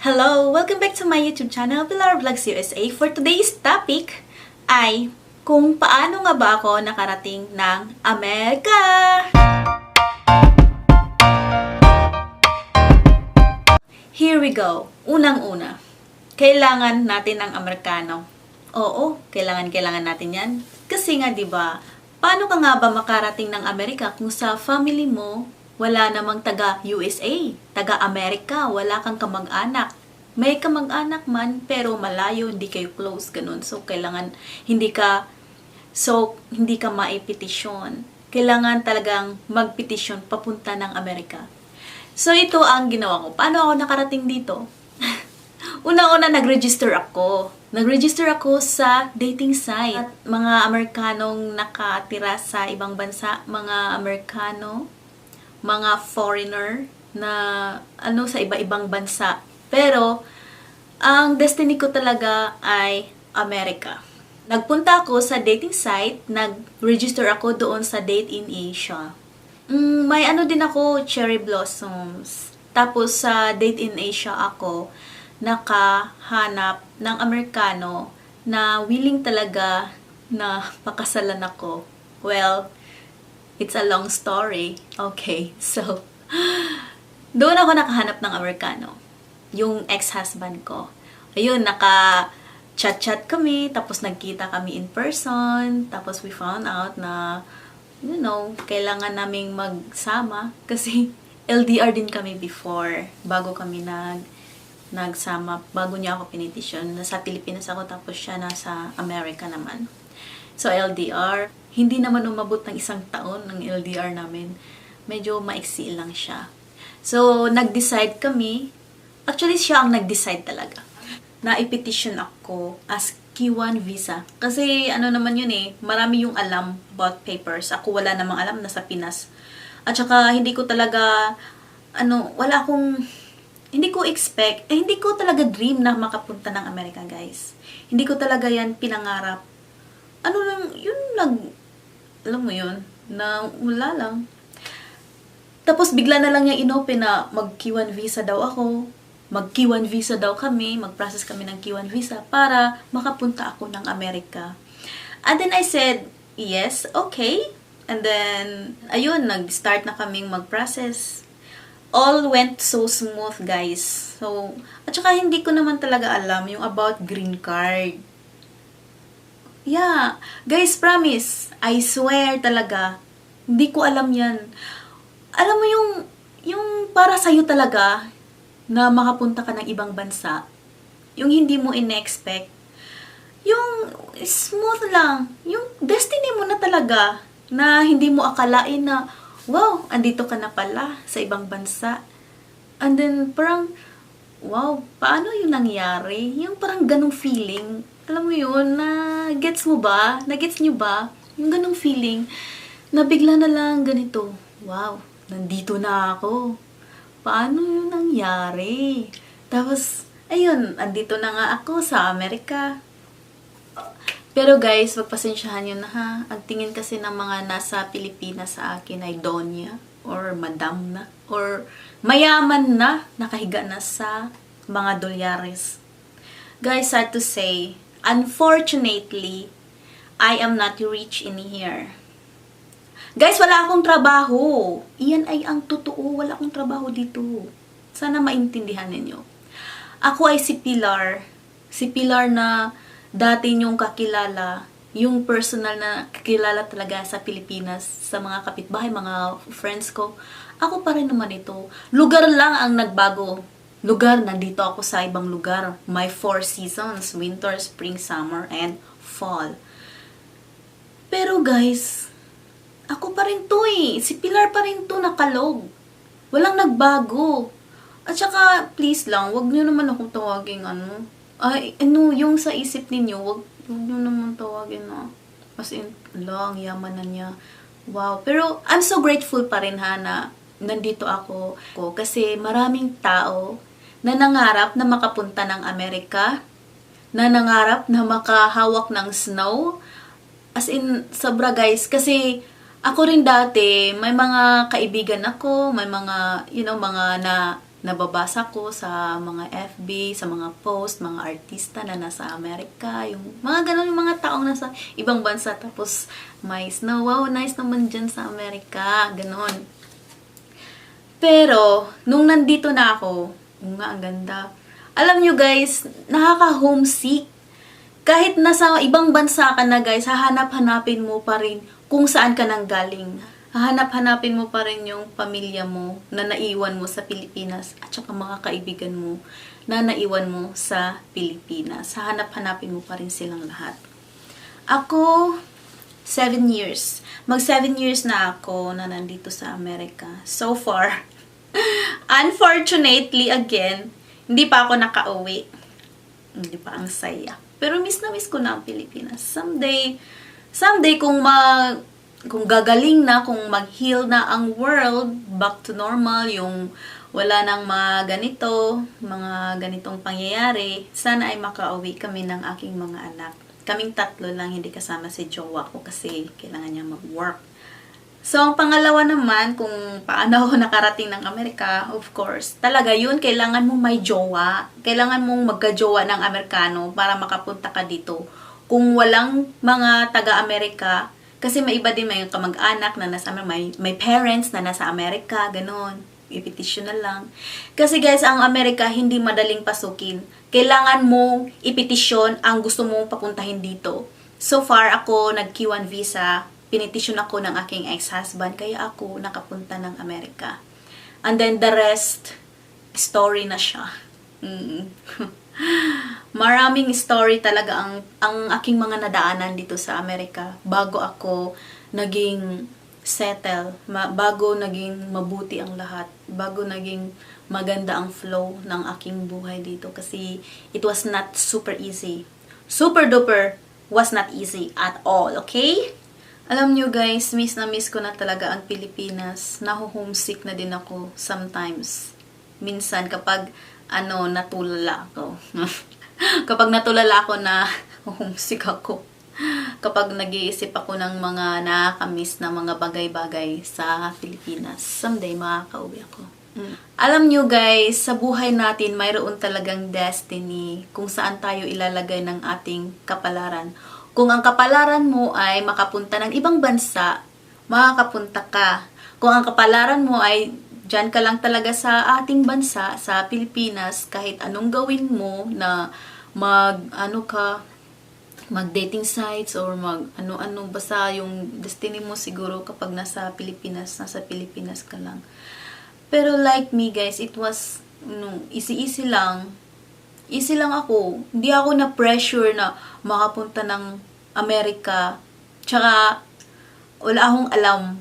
Hello! Welcome back to my YouTube channel, Pilar Vlogs USA. For today's topic ay kung paano nga ba ako nakarating ng Amerika! Here we go. Unang-una, kailangan natin ng Amerikano. Oo, kailangan natin yan. Kasi nga 'di ba, paano ka nga ba makarating ng Amerika kung sa family mo wala namang taga-USA, taga-Amerika, wala kang kamag-anak. May kamag-anak man, pero malayo, hindi kayo close, ganun. So, hindi ka maipetisyon. Kailangan talagang magpetisyon papunta ng Amerika. So, ito ang ginawa ko. Paano ako nakarating dito? Una-una, nag-register ako. Nag-register ako sa dating site. At mga Amerikanong nakatira sa ibang bansa, mga Amerikano, mga foreigner na sa iba-ibang bansa. Pero, ang destiny ko talaga ay Amerika. Nagpunta ako sa dating site, nag-register ako doon sa Date in Asia. May din ako, cherry blossoms. Tapos sa Date in Asia ako, nakahanap ng Amerikano na willing talaga na pakasalan ako. Well, it's a long story. Okay, so, doon ako nakahanap ng Amerikano. Yung ex-husband ko. Ayun, naka-chat-chat kami, tapos nagkita kami in person, tapos we found out na, kailangan naming magsama. Kasi LDR din kami before, bago kami nagsama, bago niya ako pinitisyon. Nasa Pilipinas ako, tapos siya nasa Amerika naman. So, LDR, hindi naman umabot ng 1 taon ng LDR namin. Medyo maiksi lang siya. So, nag-decide kami. Actually, siya ang nag-decide talaga. Na-petition ako as Q1 visa. Kasi, naman yun marami yung alam about papers. Ako wala namang alam, nasa Pinas. At saka, hindi ko talaga, hindi ko expect, hindi ko talaga dream na makapunta ng Amerika, guys. Hindi ko talaga yan pinangarap. Alam mo yun, na wala lang. Tapos bigla na lang niya inopen na mag-Q1 visa daw ako. Mag-Q1 visa daw kami, mag-process kami ng Q1 visa para makapunta ako ng Amerika. And then I said, yes, okay. And then, ayun, nag-start na kaming mag-process. All went so smooth, guys. So, at saka hindi ko naman talaga alam yung about green card. Yeah. Guys, promise. I swear talaga. Hindi ko alam yan. Alam mo yung para sa'yo talaga na makapunta ka ng ibang bansa. Yung hindi mo in-expect. Yung smooth lang. Yung destiny mo na talaga na hindi mo akalain na, wow, andito ka na pala sa ibang bansa. And then, parang, wow, paano yung nangyari? Yung parang ganong feeling. Alam mo yun, gets mo ba? Na-gets nyo ba? Yung ganong feeling, na bigla na lang ganito. Wow, nandito na ako. Paano yung nangyari? Tapos, ayun, andito na nga ako sa Amerika. Pero guys, pagpasensyahan nyo na ha. Ang tingin kasi ng mga nasa Pilipinas sa akin ay Donya, or Madam na, or mayaman na, nakahiga na sa mga dolyares. Guys, sad to say, unfortunately, I am not rich in here. Guys, wala akong trabaho. Iyan ay ang totoo. Wala akong trabaho dito. Sana maintindihan ninyo. Ako ay si Pilar. Si Pilar na dati nyong kakilala. Yung personal na kakilala talaga sa Pilipinas. Sa mga kapitbahay, mga friends ko. Ako pa rin naman ito. Lugar lang ang nagbago. Lugar, nandito ako sa ibang lugar. My 4 seasons, winter, spring, summer, and fall. Pero guys, ako pa rin to Si Pilar pa rin to nakalog. Walang nagbago. At saka, please lang, wag nyo naman akong tawagin yung sa isip ninyo, wag nyo naman tawagin na. As in, ang yaman na niya. Wow. Pero, I'm so grateful pa rin na nandito ako. Kasi maraming tao na nangarap na makapunta ng Amerika, na nangarap na makahawak ng snow. As in, sobra guys. Kasi, ako rin dati, may mga kaibigan ako, may mga, mga na nababasa ko sa mga FB, sa mga post, mga artista na nasa Amerika, yung mga ganun, yung mga taong nasa ibang bansa, tapos may snow, wow, nice naman dyan sa Amerika, ganun. Pero, nung nandito na ako, nga, ang ganda. Alam nyo guys, nakaka-homesick. Kahit nasa ibang bansa ka na guys, hahanap-hanapin mo pa rin kung saan ka nang galing. Hahanap-hanapin mo pa rin yung pamilya mo na naiwan mo sa Pilipinas at saka mga kaibigan mo na naiwan mo sa Pilipinas. Hahanap-hanapin mo pa rin silang lahat. Ako, 7 years. Mag 7 years na ako na nandito sa Amerika. So far, unfortunately again, hindi pa ako nakauwi. Hindi pa ang saya. Pero miss na miss ko na ang Pilipinas. Someday kung gagaling na, kung mag-heal na ang world, back to normal, yung wala nang mga ganitong pangyayari, sana ay makauwi kami ng aking mga anak. Kaming tatlo lang, hindi kasama si jowa ko kasi kailangan niya mag-work. So, ang pangalawa naman, kung paano ako nakarating ng Amerika, of course, talaga yun, kailangan mong may jowa. Kailangan mong magka-jowa ng Amerikano para makapunta ka dito. Kung walang mga taga-Amerika, kasi may iba din, may kamag-anak na nasa Amerika, may parents na nasa Amerika, ganun. Ipetisyon na lang. Kasi guys, ang Amerika hindi madaling pasukin. Kailangan mong ipetisyon ang gusto mong papuntahin dito. So far, ako nag-Q1 visa, pinitisyon ako ng aking ex-husband, kaya ako nakapunta ng Amerika. And then the rest, story na siya. Maraming story talaga ang aking mga nadaanan dito sa Amerika bago ako naging settle, bago naging mabuti ang lahat, bago naging maganda ang flow ng aking buhay dito kasi it was not super easy. Super duper was not easy at all, okay? Alam nyo guys, miss na miss ko na talaga ang Pilipinas. Naho-homesick na din ako sometimes. Minsan kapag natulala ako. Kapag natulala ako na homesick ako. Kapag nag-iisip ako ng mga nakakamiss na mga bagay-bagay sa Pilipinas. Someday makakauwi ako. Alam nyo guys, sa buhay natin mayroon talagang destiny kung saan tayo ilalagay ng ating kapalaran. Kung ang kapalaran mo ay makapunta ng ibang bansa, makakapunta ka. Kung ang kapalaran mo ay diyan ka lang talaga sa ating bansa, sa Pilipinas, kahit anong gawin mo na mag-dating sites or mag-ano-ano, basta yung destiny mo siguro kapag nasa Pilipinas ka lang. Pero like me guys, it was, easy lang. Easy lang ako. Hindi ako na-pressure na makapunta ng Amerika. Tsaka, wala akong alam.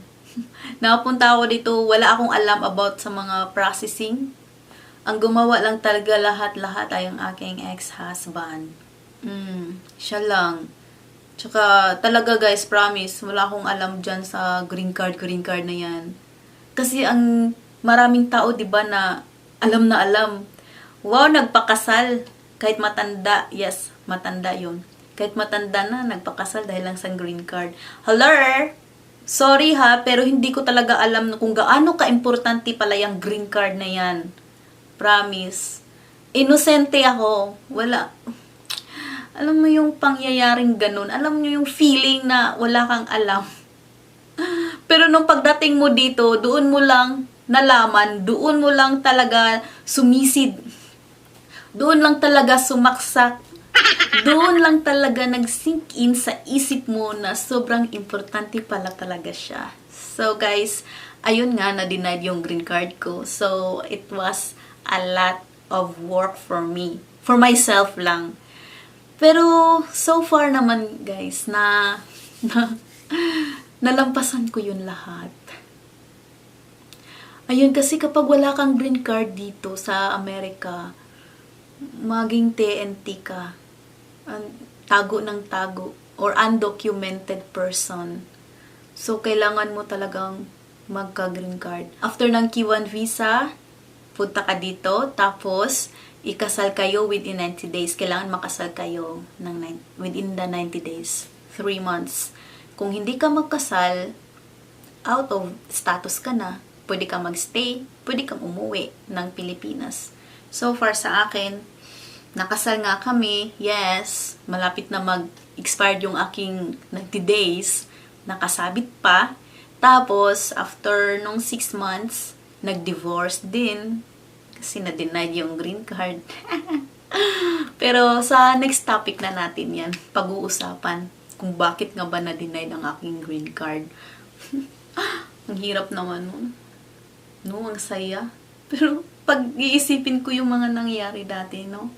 Nakapunta ako dito, wala akong alam about sa mga processing. Ang gumawa lang talaga lahat-lahat ay ang aking ex-husband. Siya lang. Tsaka talaga guys, promise, wala akong alam dyan sa green card na yan. Kasi ang maraming tao, diba, na alam. Wow, nagpakasal. Kahit matanda, yes, matanda yun. Kahit matanda na, nagpakasal dahil lang sa green card. Hello? Sorry ha, pero hindi ko talaga alam kung gaano ka-importante pala yung green card na yan. Promise. Inosente ako. Wala. Alam mo yung pangyayaring ganun. Alam mo yung feeling na wala kang alam. Pero nung pagdating mo dito, doon mo lang nalaman, doon mo lang talaga sumisid. Doon lang talaga sumaksak. Doon lang talaga nag-sink in sa isip mo na sobrang importante pala talaga siya. So guys, ayun nga, na-denied yung green card ko. So it was a lot of work for me. For myself lang. Pero so far naman guys, nalampasan ko yun lahat. Ayun, kasi kapag wala kang green card dito sa Amerika, maging TNT ka. Tago ng tago. Or undocumented person. So, kailangan mo talagang magka-green card. After ng Q1 visa, punta ka dito. Tapos, ikasal kayo within 90 days. Kailangan makasal kayo within the 90 days. 3 months. Kung hindi ka magkasal, out of status ka na. pwede kang magstay, pwede kang umuwi ng Pilipinas. So far sa akin, nakasal nga kami, yes, malapit na mag-expired yung aking 90 days, nakasabit pa. Tapos, after nung 6 months, nag-divorce din kasi na-denied yung green card. Pero sa next topic na natin yan, pag-uusapan kung bakit nga ba na-denied ang aking green card. Ang hirap naman nun. No, ang saya. Pero pag iisipin ko yung mga nangyari dati, no?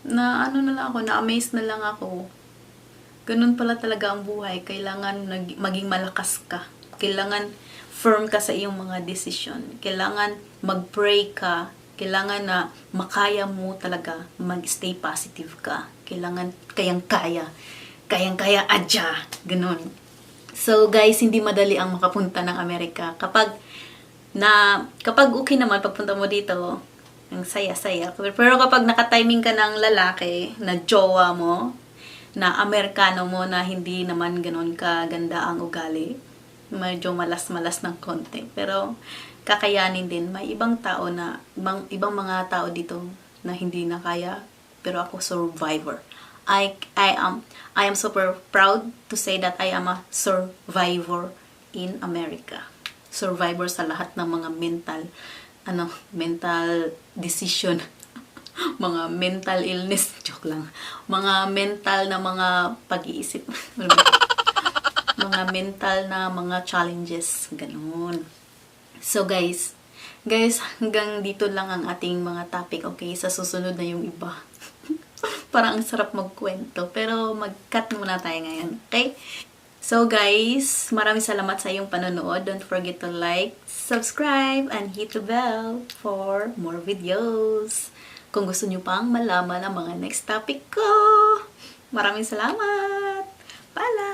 Na ano na lang ako, na-amaze na lang ako. Ganun pala talaga ang buhay. Kailangan maging malakas ka. Kailangan firm ka sa iyong mga desisyon. Kailangan mag-pray ka. Kailangan na makaya mo talaga mag-stay positive ka. Kailangan kayang-kaya. Kayang-kaya adya. Ganun. So guys, hindi madali ang makapunta ng Amerika. Kapag okay naman, pagpunta mo dito, ang saya-saya. Pero kapag nakatiming ka ng lalaki, na jowa mo, na Amerikano mo, na hindi naman ganun kaganda ang ugali, medyo malas-malas ng konti. Pero kakayanin din. May ibang tao na, ibang mga tao dito na hindi na kaya, pero ako survivor. I am super proud to say that I am a survivor in America. Survivor sa lahat ng mga mental decision, mga mental illness, joke lang, mga mental na mga pag-iisip, mga mental na mga challenges, ganun. So guys, hanggang dito lang ang ating mga topic, okay? Sa susunod na yung iba. Parang ang sarap magkwento, pero mag-cut muna tayo ngayon, okay? So guys, maraming salamat sa iyong panonood. Don't forget to like, subscribe, and hit the bell for more videos. Kung gusto nyo pang malaman ang mga next topic ko. Maraming salamat! Paalam!